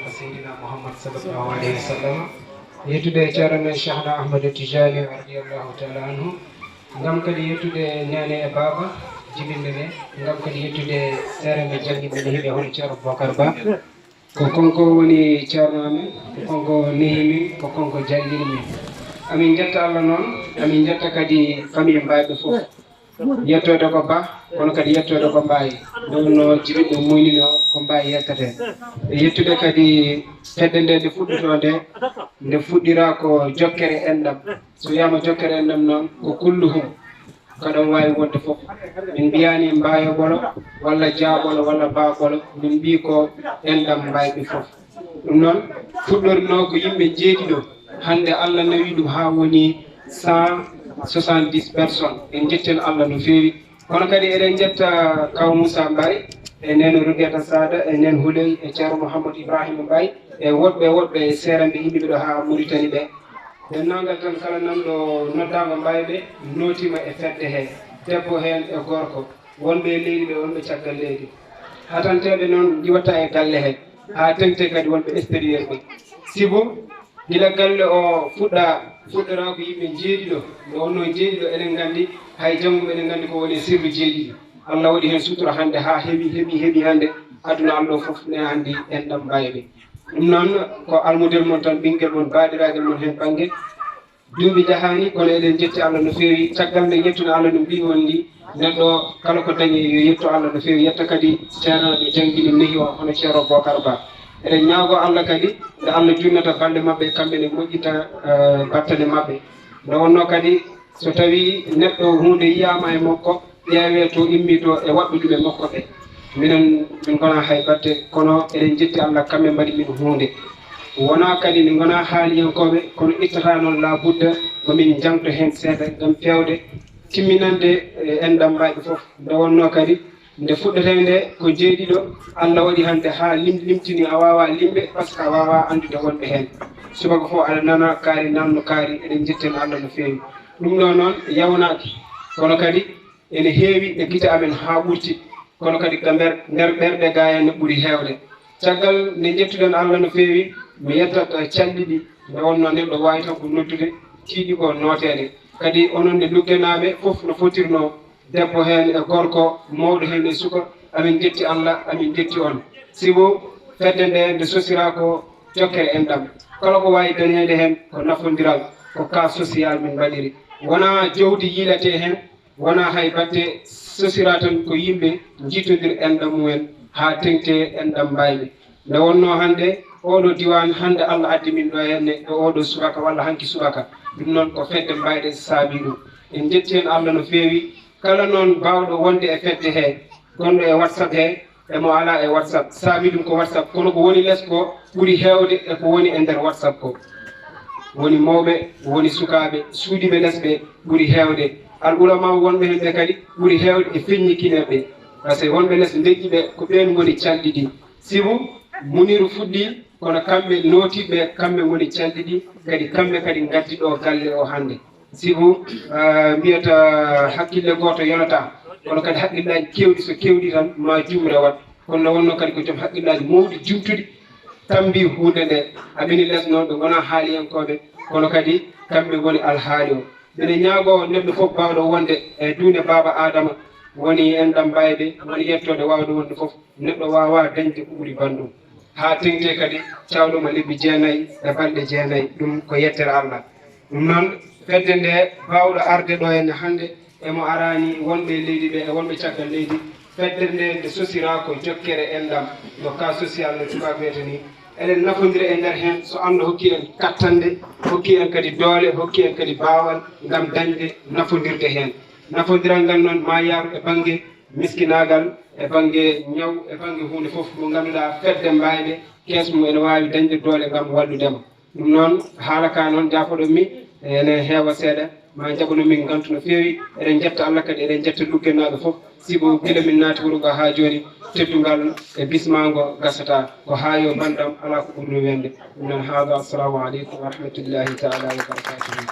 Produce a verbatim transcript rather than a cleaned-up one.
Seydina Muhammad sallallahu alaihi wasallam. Yettude ceerno men Cheikhna Ahmad Tijani radiyallahu ta'ala anhu. Ngam kadi yettude nene e baaba jibinde ɓe, ngam kadi yettude seere nde jannginɓe ne hiɓe hono Ceerno Bokar Ba. Ko kanko woni ceerno amen, ko kanko nehi min, ko kanko janngini min. Amin njetta Allah noon, amin njetta kadi famille Mbaye ɓe fof. Yettoode ko Ba, kono kadi yettoode ko Mbaye. Nde wonno jibinɗo muynino ko Mbaye yettete. E yettude kadi fedde nde nde fuɗɗotoo nde, nde fuɗɗira ko jokkere enɗam. So wiyaama jokkere enɗam noon, ko kulluhum. Ko ɗon waawi wonde fof. Min mbiyaani Mbaye Ɓolo, walla Dia Ɓolo, walla Ba Ɓolo. Min mbii ko enɗam Mbaye ɓe fof. Ɗum noon, fuɗɗornoo ko yimɓe jeeɗiɗo. Hannde Allah nawi ɗum haa woni cent soixante-dix personnes. En njetten Allah no feewi. Kono kadi eɗen njetta Kaw Moussa Mbaye, e Nene Rougeta Sada, e Nen Houley, e Ceerno Mouhamadou Ibrahima Mbaye, e woɗɓe woɗɓe e seeranɓe yimɓe ɗo haa Mauritanie ɓe. Denndaangal tan kala nanɗo noddaango Mbaye ɓe nootiima e fedde he, debbo heen e gorko, wonɓe e leydi ɓe, wonɓe caggal leydi. Hatanteeɓe noon ndiwata e galle he, haa teŋti kadi wonɓe extérieur ɓe. Sibu gila galle o fuɗɗa, fuɗɗora ko yimɓe jeeɗiɗo, nde wonno jeeɗiɗo eɗen nganndi, hay janngo eɗen nganndi ko woni sirru jeeɗiɗi. Allah waɗi heen sutura hannde haa heɓi, heɓi, heɓi hannde aduna Allah o fof ne anndi enɗam Mbaye ɓe. Ɗum noon ko almudel mon tan, ɓinngel mon, baɗiragel mon heen bannge. Duuɓi jahaani, kono eɗen njetti Allah no feewi. Caggal nde njettun Allah no mbiy on ni, neɗɗo kala ko dañi yo yettu Allah no feewi, yetta kadi ceernaaɓe janngini nehi o, hono Ceerno Bokar Ba. Eɗen ñaago Allah kadi nde Allah junnata balɗe maɓɓe, kamɓe ne moƴƴita, eh, battane maɓɓe. Nde wonno kadi so tawi neɗɗo huunde yiyaama e makko, ƴeewee to immi to e waɗɓe ɗum e makko ɓe. Minen, min ngonaa hay batte, kono eɗen njetti Allah, kamɓe mbaɗi min huunde. Wonaa kadi min ngonaa haaliyankooɓe, kono ittata noon laa budda ko min njangto heen seeɗa ngam feewde timminande, eh, enɗam Mbaye ɓe fof. Nde wonno kadi, nde fuɗɗetee nde ko jeeɗiɗo, Allah waɗi hannde haa lim-, limtini, a waawaa limɓe, par ce que a waawaa anndude wonɓe heen. Subaka fof aɗa nana kaari, nanno kaari, eɗen njetten Allah no feewi. Ɗum ɗo noon yawnaaki, kono kadi ene heewi e gite amen haa ɓurti, kono kadi ka nder, nder ɓerɗe gaa en no ɓuri heewde. Caggal nde njettuɗen Allah no feewi, mi yettat, eh, calɗi ɗi, nde wonno neɗɗo waawi tan ko noddude, tiiɗi ko nooteede. Kadi onon nde Luggenaaɓe fof no fotirnoo, debbo heen e gorko, mawɗo heen e suka, amin njetti Allah, amin njetti on. Sibu fedde nde, nde sosiraa ko jokkere enɗam. Kala ko waawi dañeede heen ko nafondiral, ko cas social min mbaɗiri. Wonaa jawdi yiilatee heen, wonaa hay batte, sosiraa tan ko yimɓe njiitondir enɗam mumen haa teŋti enɗam Mbaye ɓe. Nde wonnoo hannde, ooɗo diwaan, hannde Allah addi min ɗo henne, e ooɗo subaka walla hanki subaka. Ɗum noon ko fedde Mbaye ɗe saabii ɗum. En njetti heen Allah no feewi. Kala noon baawɗo wonde e fedde he, gonɗo e WhatsApp he, e mo alaa e WhatsApp, saabii ɗum ko WhatsApp, kono ko woni les ko ɓuri heewde e ko woni e nder WhatsApp ko. Woni mawɓe, woni sukaaɓe, suudiiɓe les ɓe ɓuri heewde. Al ulama wonɓe heen ɓe kadi ɓuri heewde e feññikinooɓe ɓe. Par ce que wonɓe les ndeƴƴi ɓe ko ɓeen ngoni calɗi ɗi. Sibu Muniru fuɗɗii, kono kamɓe nootiiɓe, kamɓe ngoni calɗi ɗi, kadi kamɓe kadi ngaddi ɗo galle o hannde. Sibu, ah, mbiyata hakkille gooto yonataa, kono kadi hakkillaaji keewɗi so keewɗi tan ma jum rewat. Kono nde wonno kadi ko joom hakkillaaji mawɗi jumtuɗi tambi huunde nde. Aɓini les noon ɓe ngonaa haaliyankooɓe, kono kadi kamɓe ngoni alhaali o. Mbiɗa ñaagoo neɗɗo fof baawɗo wonde e duunde Baaba Aadama, woni enɗam Mbaye ɓe, woni yettoode waawde wonde fof, neɗɗo waawaa dañde ko ɓuri banndum. Haa teŋti kadi cawɗo mo lebbi jeenayi e balɗe jeenayi, ɗum ko yettere Allah. Ɗum noon, fedde nde baawɗo arde ɗo henne hannde, e mo araani, wonɓe e leydi ɓe e wonɓe caggal leydi, fedde nde nde sosiraa ko jokkere enɗam, no cas social no tubaaɓe wiyata ni. Eɗen nafondira e nder heen, so Allah hokki en kattande, hokki en kadi doole, hokki en kadi baawal ngam dañde nafondirde heen. Nafondiral ngal noon ma yaaru e bannge miskinaagal, e bannge ñaw, e bannge huunde fof mo ngannduɗaa fedde Mbaye ɓe, kees mum ene waawi dañde doole ngam wallude mo. Ɗum noon, haala ka noon, jaafoɗon mi, ene heewa seeɗa, ma njaɓano min ngantu no feewi. Eɗen njetta Allah kadi, eɗen njetta Luggenaaɓe fof, sibu gila min naati wuro ngo haa jooni, teddungal e bismaango gasata. Ko haa yo banndam, alaa ko ɓurno wende. Ɗum noon, haada, assalamu aleykum wa rahmatullahi taala wa barakatuhu.